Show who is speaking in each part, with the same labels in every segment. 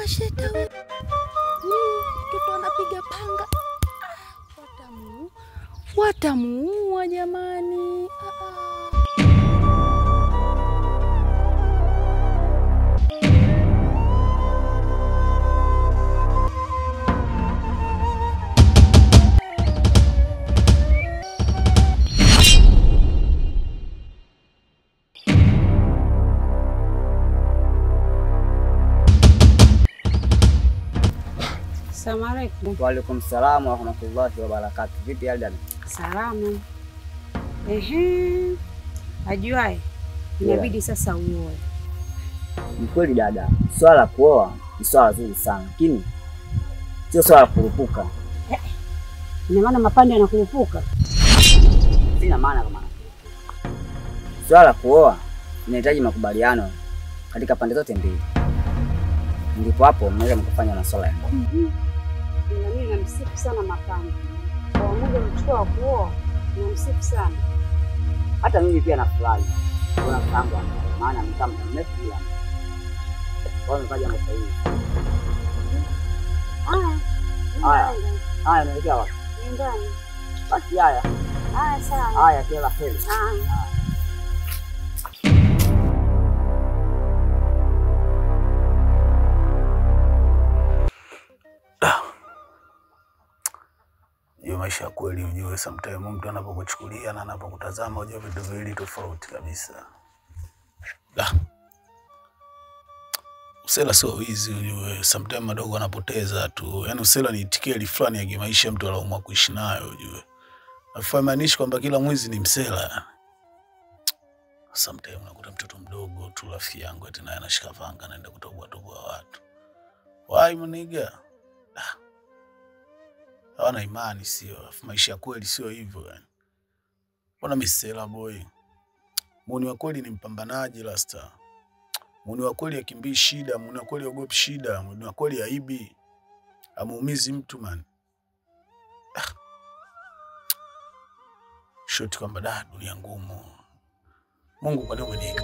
Speaker 1: Sheta. Mtoto anapiga panga. Watamuua jamani.
Speaker 2: Assalamu alaikum.
Speaker 3: Wa alaikum salaam wa rahmatullahi wa barakatuh. Vipi Aldan?
Speaker 2: Salama. Ehe. Ajuae. Inabidi sasa uoe.
Speaker 3: Ni kweli dada. Swala la kuoa ni swala zuri sana, lakini sio swala la kurupuka.
Speaker 2: Ina maana mapande yanakurupuka?
Speaker 3: Sina maana kama. Swala la kuoa inahitaji makubaliano katika pande zote mbili. Ndipo hapo mnaweza mkafanya masuala ya ndoa.
Speaker 2: Na mimi namsifu sana Mapande. Kwa Mungu amechukua kuoa, namsifu sana.
Speaker 3: Hata mimi pia nafurahi. Kuna mpango maana mtamu mrefu pia. Kwa hiyo mkaja msaidie. Haya. Haya, naelekea wapi?
Speaker 2: Nyumbani.
Speaker 3: Basi haya.
Speaker 2: Haya sawa.
Speaker 3: Haya, kila la heri.
Speaker 4: Maisha ya kweli ujue, sometimes mtu anapokuchukulia na anapokutazama ujue vitu viwili tofauti kabisa. Usela sio wizi ujue, sometimes madogo anapoteza tu. Yaani usela ni itikeli fulani ya kimaisha mtu anaamua kuishi nayo ujue. Haimaanishi kwamba kila mwizi ni msela. Sometimes unakuta mtoto mdogo tu rafiki yangu eti naye anashika panga anaenda kutoboa toboa watu. Why mniga? Hawana imani sio. Maisha ya kweli sio hivyo yani. Mbona misela boy? Muuni wa kweli ni mpambanaji rasta. Muuni wa kweli akimbii shida, muuni wa kweli ogopi shida, muuni wa kweli aibi. Amuumizi mtu man. Shoti kwamba da dunia ngumu. Mungu kwa nini umeniweka?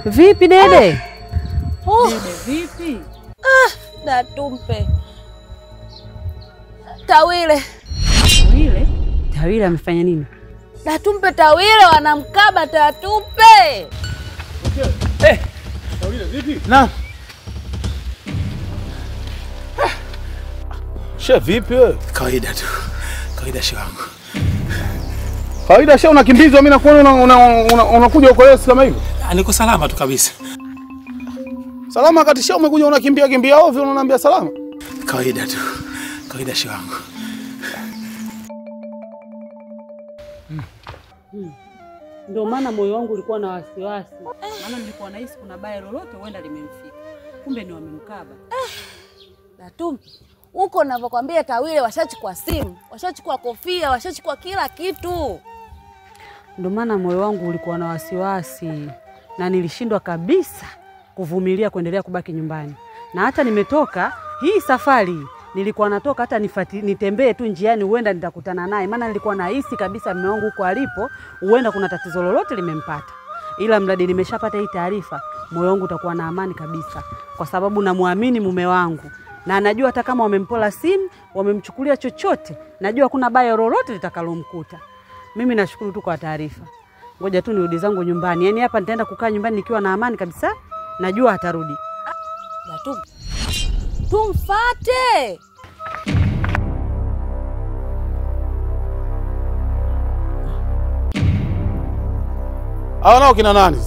Speaker 2: Vipi dede?
Speaker 5: Dede vipi?
Speaker 1: Datumpe. Tawile.
Speaker 2: Tawile? Tawile amefanya nini?
Speaker 1: Datumpe Tawile wanamkaba Datumpe.
Speaker 4: Okay. Tawile vipi? Na. She vipi wewe?
Speaker 6: Kawaida tu. Kawaida she wangu.
Speaker 4: Kawaida she unakimbizwa, mimi nakuona unakuja huko leo kama hivyo.
Speaker 6: Niko salama tu kabisa.
Speaker 4: Salama kati she umekuja unakimbia kimbia ovyo unaniambia salama?
Speaker 6: Kawaida tu. Kawaida she wangu.
Speaker 2: Ndio maana moyo wangu ulikuwa na wasiwasi. Maana nilikuwa nahisi kuna baya lolote huenda limemfika. Kumbe ni wamemkaba.
Speaker 1: Datumpe. Huko ninavyokuambia Tawile washachukua simu, washachukua kofia, washachukua kila kitu.
Speaker 2: Ndio maana moyo wangu ulikuwa na wasiwasi na nilishindwa kabisa kuvumilia kuendelea kubaki nyumbani. Na hata nimetoka hii safari nilikuwa natoka hata nitembee tu njiani huenda nitakutana naye, maana nilikuwa nahisi kabisa mume wangu huko alipo huenda kuna tatizo lolote limempata. Ila mradi nimeshapata hii taarifa, moyo wangu utakuwa na amani kabisa kwa sababu namuamini mume wangu. Na anajua hata kama wamempola simu, wamemchukulia chochote, najua kuna baya lolote litakalomkuta. Mimi nashukuru tu kwa taarifa. Ngoja tu nirudi zangu nyumbani. Yaani hapa nitaenda kukaa nyumbani nikiwa na amani kabisa, najua atarudi.
Speaker 1: Tumfate.
Speaker 4: Hawa nao kina nani?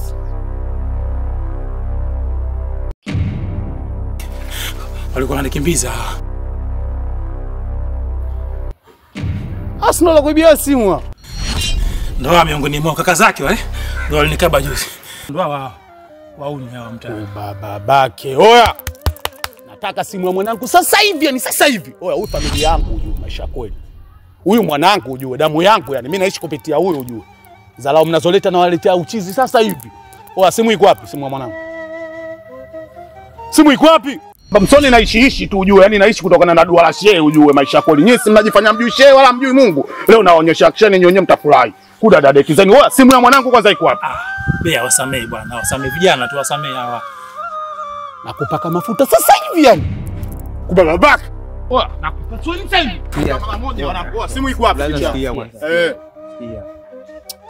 Speaker 6: Walikuwa wananikimbiza.
Speaker 4: Asino la kuibia simu hapa.
Speaker 6: Ndio miongoni mwa kaka zake wale. Ndio walinikaba juzi. Ndio wao. Wauni hawa mtaa.
Speaker 4: Babake. Oya. Nataka simu ya mwanangu sasa hivi, yani sasa hivi. Oya, huyu familia yangu ujue maisha kweli. Huyu mwanangu ujue, damu yangu yani mimi naishi kupitia huyu ujue. Zalao mnazoleta na waletea uchizi sasa hivi. Oya, simu iko wapi? Simu ya mwanangu. Simu iko wapi?
Speaker 7: Msoni naishiishi tu ujue, yani naishi kutokana na dua la shehe ujue maisha kweli. Nyinyi si mnajifanya mjui shehe wala mjui Mungu. Leo naonyesha action nyinyi wenyewe mtafurahi. Kuda dadeki zeni. Wewe simu ya mwanangu kwanza iko wapi?
Speaker 6: Bea wasamee bwana, wasamee vijana tu, wasamee hawa.
Speaker 7: Nakupaka mafuta sasa hivi yani. Kubaba back. Oa, nakupa swali sasa hivi. Mara moja wanakuwa simu iko wapi?
Speaker 8: Sikia bwana. Sikia.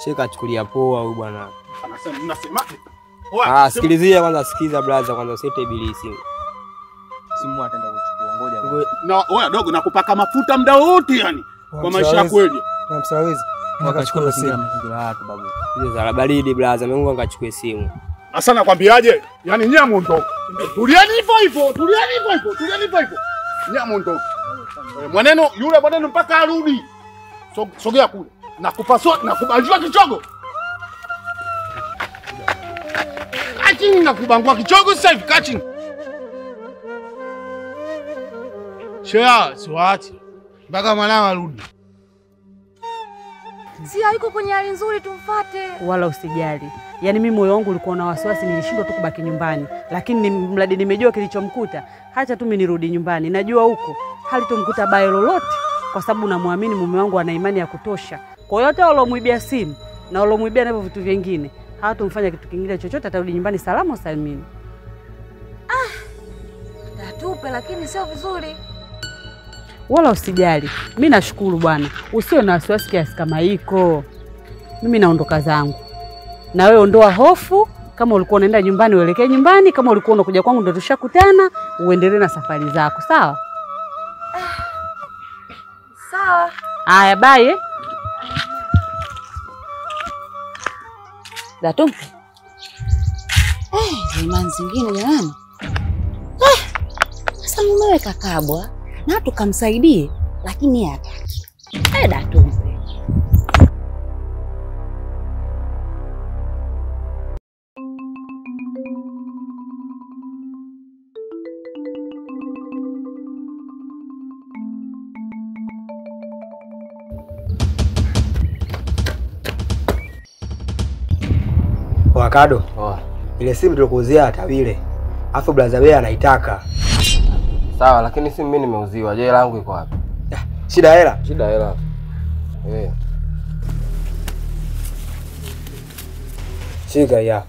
Speaker 8: Shehe kachukulia poa huyu bwana.
Speaker 7: Anasema mnasemaje?
Speaker 8: Ah, sikilizia kwanza, sikiza brother kwanza, usiite ibilisi. Simu ataenda kuchukua, ngoja.
Speaker 7: Na oya dogo nakupaka mafuta muda wote yani. Kwa maisha kweli.
Speaker 8: Na msawezi. Akachukua simu. Watu babu. Hizo za baridi brother, Mungu angachukue simu.
Speaker 7: Sasa nakwambiaje? Yaani nyinyi muondoke. Tulieni hivyo hivyo, tulieni hivyo hivyo, tulieni hivyo hivyo. Nyinyi muondoke. Mwaneno yule mwaneno mpaka arudi. Sogea kule. Nakupasua, nakubangua kichogo. Kachini nakubangua kichogo sasa hivi kachini.
Speaker 4: Shea, siwaache. Mpaka mwanao arudi.
Speaker 1: Si hayuko kwenye hali nzuri, tumfuate.
Speaker 2: Wala usijali. Yaani mimi moyo wangu ulikuwa na wasiwasi, nilishindwa tu kubaki nyumbani. Lakini mradi nimejua kilichomkuta, acha tu mimi nirudi nyumbani. Najua huko halitomkuta baya lolote kwa sababu namwamini mume wangu ana imani ya kutosha. Kwa hiyo hata walomwibia simu na walomwibia navyo vitu vingine, hawatomfanya kitu kingine chochote, atarudi nyumbani salama salimini.
Speaker 1: Tatupe lakini sio vizuri.
Speaker 2: Wala usijali. Mimi nashukuru bwana. Usiwe na wasiwasi kiasi kama hiko. Mimi naondoka zangu. Na wewe ondoa hofu, kama ulikuwa unaenda nyumbani uelekee nyumbani, kama ulikuwa unakuja kwangu ndio tushakutana, uendelee na safari zako, sawa?
Speaker 1: Sawa.
Speaker 2: Haya, bye.
Speaker 1: Datumpe. Imani zingine jamani. Sasa mumewe kakabwa na tukamsaidie lakini yeye hataki. Datumpe.
Speaker 8: Wakado. Ile simu tulikuuzia Tawile. Afu brother wewe anaitaka.
Speaker 9: Sawa, lakini simu mimi nimeuziwa. Je, langu iko wapi?
Speaker 8: Shida hela.
Speaker 9: Shida hela.
Speaker 8: Shika ya.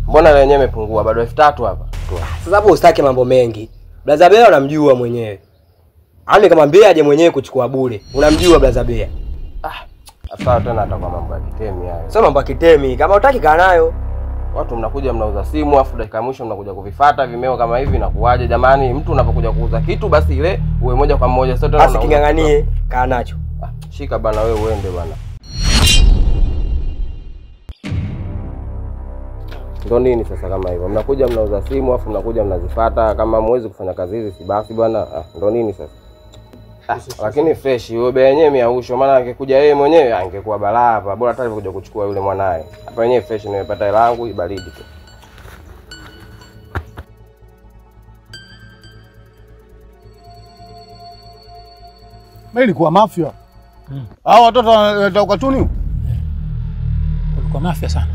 Speaker 9: Mbona na yenyewe imepungua bado 3000 hapa?
Speaker 8: Sasa hapo usitake mambo mengi. Brother Bea unamjua mwenyewe. Yaani kama Bea aje mwenyewe kuchukua bure. Unamjua brother Bea.
Speaker 9: Sasa tena atakuwa mambo ya kitemi hayo.
Speaker 8: Sio mambo ya kitemi, kama hutaki kaa nayo.
Speaker 9: Watu mnakuja mnauza simu afu dakika mwisho mnakuja kuvifuata vimeo kama hivi na kuwaje jamani? Mtu unapokuja kuuza kitu basi ile uwe moja kwa moja, sio tena
Speaker 8: basi kinganganie, kaa nacho.
Speaker 9: Shika bana wewe uende bana. Ndio nini sasa kama hivyo? Mnakuja mnauza simu afu mnakuja mnazifuata, kama muwezi kufanya kazi hizi si basi bwana. Ndio nini sasa? Lakini fresh huyo bei yenyewe miausho, maana angekuja yeye mwenyewe angekuwa balaa hapa. Bora hata alikuja kuchukua yule mwanae. Hapa yenyewe fresh nimepata hela yangu ibaridi tu.
Speaker 7: Mimi nilikuwa mafia. Hao watoto wanaleta ukatuni?
Speaker 6: Ulikuwa mafia sana.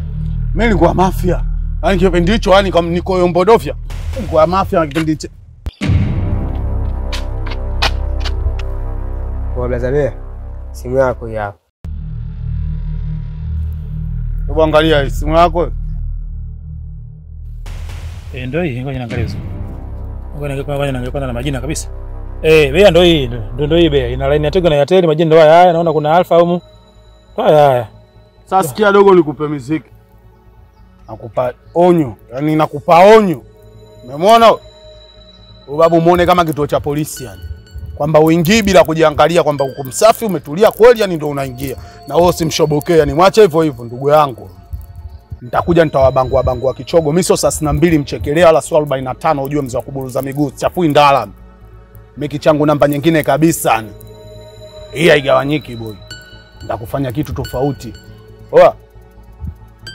Speaker 7: Mimi nilikuwa mafia. Yaani kipindi hicho yani kama niko yombodofia. Nilikuwa mafia kipindi hicho.
Speaker 8: Kwa brother Bea, simu yako hii hapa.
Speaker 7: Hebu angalia simu yako.
Speaker 6: Ndio hii, ngoja niangalie vizuri. Ngoja niangalie kwanza na majina kabisa. Bea ndio hii, ndio hii Bea. Ina line ya Tigo na Airtel, majina ndio haya haya, naona kuna Alpha humu. Haya haya.
Speaker 7: Sasa sikia dogo nikupe muziki. Nakupa onyo, yaani nakupa onyo. Umemwona? Babu muone kama kituo cha polisi yani. Kwamba uingii bila kujiangalia kwamba uko msafi umetulia kweli yani ndio unaingia. Na wewe usimshobokee yani mwache hivyo hivyo ndugu yangu. Nitakuja nitawabangua bangua kichogo. Mimi sio saa 62 mchekelea wala sio 45 ujue mzee wa kuburuza miguu. Chafui ndala. Mimi kichangu namba nyingine kabisa yani. Hii haigawanyiki boy. Nitakufanya kitu tofauti. Oa.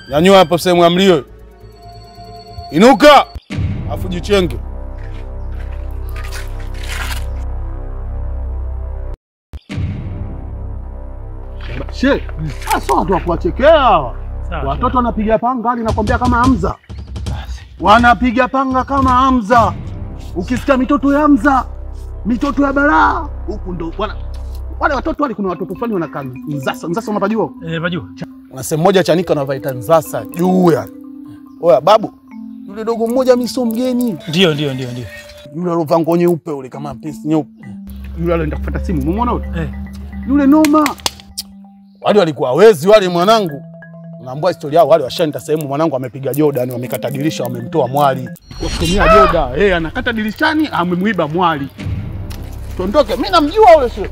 Speaker 7: Nyanyua hapo sehemu ya mlio. Inuka. Afu jichenge. She, sasa watu wakuwachekea hawa. Watoto wanapiga panga hali nakwambia kama Hamza. Wanapiga panga kama Hamza. Ukisikia mitoto ya Hamza, mitoto ya balaa, huku ndo wana wale watoto wale, kuna watoto fulani wanakaa Nzasa. Nzasa unapajua?
Speaker 6: Eh, pajua.
Speaker 7: Kuna sehemu moja Chanika wanavaita Nzasa juu ya. Oya babu, yule dogo mmoja mimi sio mgeni.
Speaker 6: Ndio.
Speaker 7: Yule alovaa nguo nyeupe yule kama pesi nyeupe. Yule alienda kufuata simu, umemuona yule? Eh. Yule noma. Wale walikuwa wezi wale mwanangu. Naambia historia yao, wale washaenda sehemu mwanangu amepiga Jordan, wamekata dirisha, wamemtoa mwali. Kwa kutumia Jordan, yeye anakata dirishani, amemuiba mwali. Tuondoke, mimi namjua yule sio.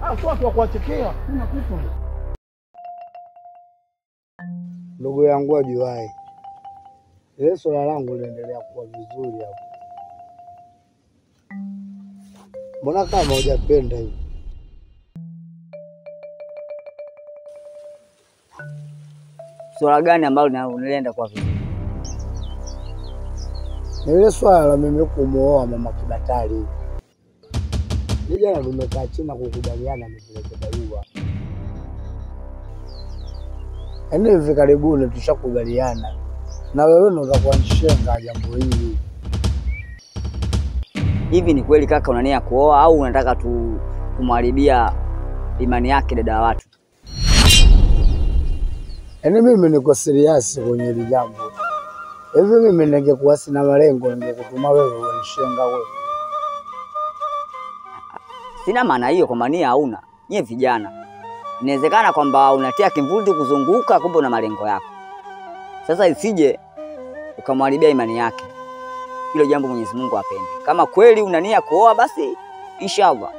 Speaker 7: Ah, sio watu wa kuwachekea. Mimi nakufa.
Speaker 10: Ndugu yangu ajuae. Ile swala langu liendelea kuwa vizuri hapo. Mbona kama hujapenda hivi?
Speaker 3: Swala gani ambalo unaenda kwa vizuri?
Speaker 10: Ni ile swala la mimi kumuoa mama Kibatari. Jana tumekaa chini na kukubaliana nipeleke barua. Yaani hivi karibuni tushakubaliana. Na wewe ndio utakuwa mshenga jambo hili.
Speaker 3: Hivi ni kweli kaka una nia kuoa au unataka tu kumharibia imani yake dada wa watu?
Speaker 10: Yaani mimi niko serious kwenye hili jambo. Hivi mimi ningekuwa sina malengo ningekutuma wewe unishenga wewe.
Speaker 3: Sina maana hiyo kwa maana hauna. Nyie vijana. Inawezekana kwamba unatia kimvuli kuzunguka kumbe una malengo yako. Sasa isije ukamharibia imani yake. Hilo jambo Mwenyezi Mungu apende. Kama kweli una nia kuoa basi inshallah.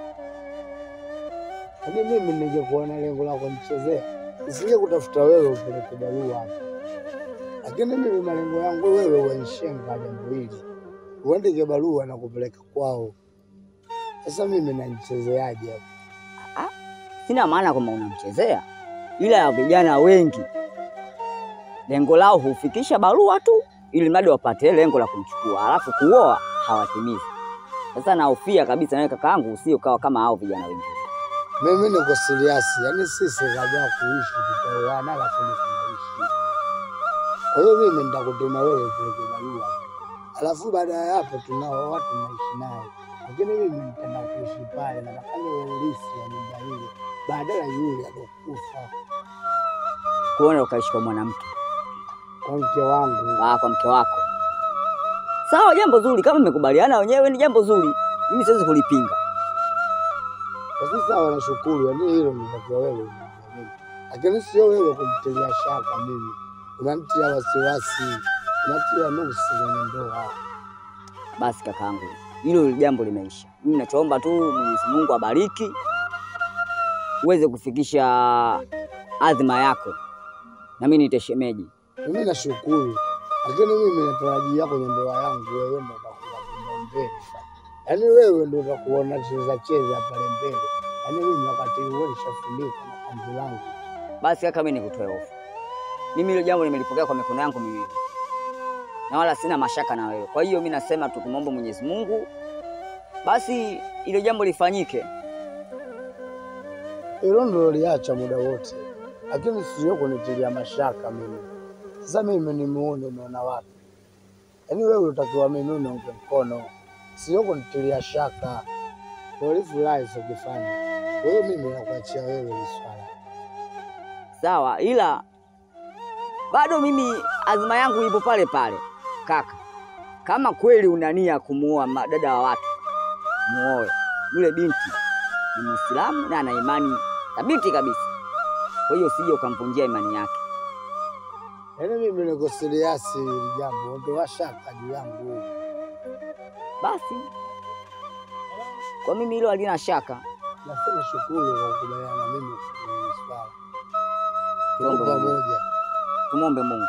Speaker 10: Yaani mimi ningekuwa na lengo la kumchezea, nisije kutafuta wewe upeleke barua hapo. Lakini mimi malengo yangu wewe uanishenga jambo hili. Uandike barua na kupeleka kwao. Sasa mimi namchezeaje hapo?
Speaker 3: Ah, sina maana kwamba unamchezea. Ila vijana wengi lengo lao hufikisha barua tu ili mradi wapate lengo la kumchukua, alafu kuoa hawatimizi. Sasa nahofia kabisa nawe kakaangu usio kawa kama hao vijana wengine.
Speaker 10: Mimi niko serious, yani sisi kabla kuishi tutaoana alafu tunaishi. Kwa hiyo mimi nitakutuma wewe upeleke barua. Alafu baada ya hapo tunaoa tunaishi naye. Lakini mimi nitaenda kuishi pale na kafanya ulisi ya nyumba ile badala yule alokufa.
Speaker 3: Kuona ukaishi kwa mwanamke.
Speaker 10: Kwa mke wangu.
Speaker 3: Ah, kwa mke wako. Sawa, jambo zuri kama mmekubaliana wenyewe ni jambo zuri. Mimi siwezi kulipinga.
Speaker 10: Sasa sawa, nashukuru. Yaani hilo nitakiwa wewe. Lakini sio wewe kumtilia shaka mimi. Unanitia wasiwasi, unatia nusu kwenye ndoa.
Speaker 3: Basi kakaangu, hilo jambo limeisha. Mimi ninachoomba tu Mwenyezi Mungu abariki uweze kufikisha azma yako. Na mimi nitashemeji.
Speaker 10: Mimi nashukuru. Lakini mimi natarajia kwenye ndoa yangu wewe ndio utakuwa mbele. Yaani wewe ndio utakuwa unacheza cheza pale mbele. Yaani mimi wakati huo nishafunika na kanzu langu.
Speaker 3: Basi kaka mimi nikutoe hofu. Mimi hilo jambo nimelipokea kwa mikono yangu miwili. Na wala sina mashaka na wewe. Kwa hiyo mimi nasema tukimwomba Mwenyezi Mungu basi hilo jambo lifanyike.
Speaker 10: Hilo ndio liacha muda wote. Lakini sio kunitilia mashaka mimi. Sasa mimi ni muone unaona wapi? Yaani wewe utakiwa mimi uniunge mkono. Sio kunitilia shaka. Walifurahi sio kifanya. Wewe mimi nakuachia wewe hili swala.
Speaker 3: Sawa, ila bado mimi azma yangu ipo pale pale. Kaka, kama kweli una nia kumuoa dada wa watu, muoe. Yule binti ni Muislamu na ana imani thabiti kabisa. Kwa hiyo usije ukamvunjia imani yake.
Speaker 10: Yaani mimi niko serious hili jambo, ondoa shaka juu yangu.
Speaker 3: Basi kwa mimi hilo halina shaka.
Speaker 10: Nasema shukuru kwa kukubaliana na mimi kwenye swala. Tuko pamoja.
Speaker 3: Tumuombe Mungu.